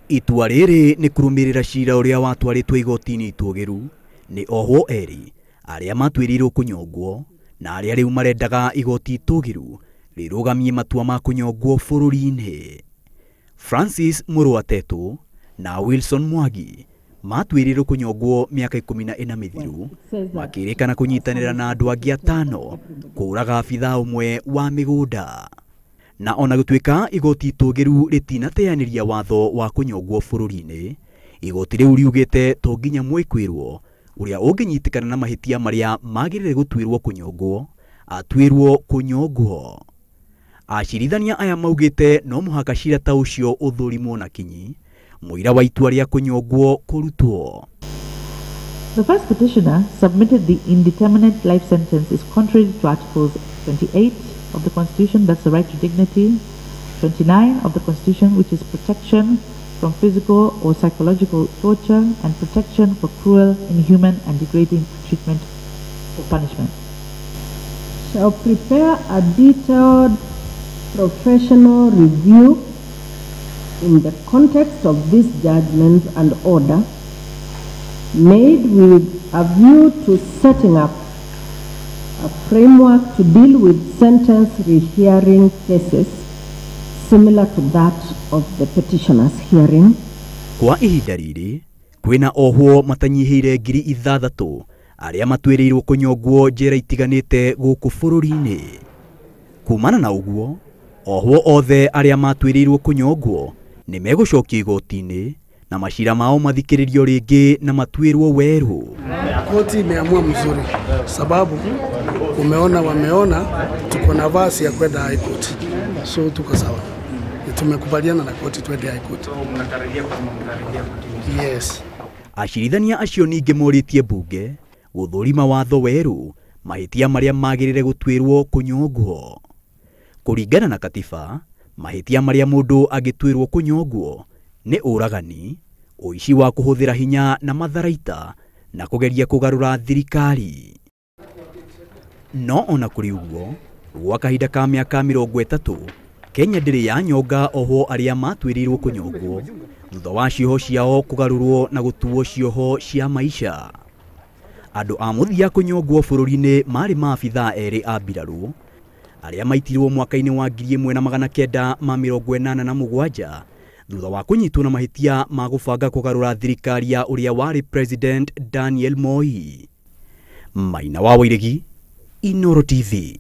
Itua rĩrĩ nĩ kũrũmĩrĩra cira ũrĩa watwarĩtwo igoti-inĩ itũgĩru nĩ ohwo erĩ arĩa matuĩrĩirwo kũnyongwo na arĩa rĩu marendaga igoti itũgĩru rĩrũgamie matua ma kũnyongwo bũrũri-inĩ. Francis Mũrũatetũ na Wilson Mwangi matuĩrĩirwo kũnyongwo mĩaka 14 mĩthiru makĩrĩkana kũnyitanĩra na andũ angĩ atano kũũraga abithaa ũmwe wa mĩgũnda. Na ona gũtuĩka igoti itũgĩru rĩtinateanĩria watho wa kũnyongwo bũrũri-inĩ, igoti rĩu riugĩte to nginya mwĩkwĩrwo ũrĩa ũngĩnyitĩkana na mahĩtia marĩa magĩrĩire gũtuĩrwo kũnyongwo atuĩrwo kũnyongwo. Acirithania aya maugĩte no mũhaka cira ta ũcio ũthũrimwo na kinyi mũira wa itua rĩa kũnyongwo kũrutwo. The first petitioner submitted the indeterminate life sentence is contrary to Articles 28 of the Constitution, that's the right to dignity, 29 of the Constitution, which is protection from physical or psychological torture and protection for cruel, inhuman and degrading treatment or punishment. Shall prepare a detailed professional review in the context of this judgment and order made with a view to setting up a framework to deal with sentence rehearing cases similar to that of the petitioners hearing. Kwa ihinda rĩrĩ kwĩna ohwo matanyihĩire 6,000 arĩa matuĩrĩirwo kũnyongwo njera itiganĩte gũkũ bũrũri-inĩ. Kumana na ũguo, ohwo othe arĩa matuĩrĩirwo kũnyongwo nĩ megũcokio igoti-inĩ na macira mao mathikĩrĩrio rĩngĩ na matuĩrwo werũ. Koti imeamua mzuri sababu umeona, wameona tuko na nafasi ya kwenda High Court, so tuko sawa, tumekubaliana na koti twende High Court. Yes. Acirithania acio ningĩ morĩtie mbunge gũthũrima watho werũ mahĩtia marĩa magĩrĩire gũtuĩrwo kũnyongwo. Kũringana na katiba, mahĩtia marĩa mũndũ angĩtuĩrwo kũnyongwo nĩ ũragani, ũici wa kũhũthĩra hinya na matharaita na kũgeria kũgarũra thirikari. No ona kũrĩ ũguo, gwa kahinda ka mĩaka 30 Kenya ndĩrĩ yanyonga ohwo arĩa matuĩrĩirwo kũnyongwo thutha wa cioho ciao kũgarũrwo na gũtuo cioho cia maisha. Andũ a mũthia kũnyongwo bũrũri-inĩ marĩ maabithaa erĩ a mbirarũ arĩa maitirwo mwaka-inĩ wa 1987 thutha wa kũnyitwo na mahĩtia ma gũbanga kũgarũra thirikari ya ũrĩa warĩ President Daniel Moi. Maina wa Wairegi, Inooro TV.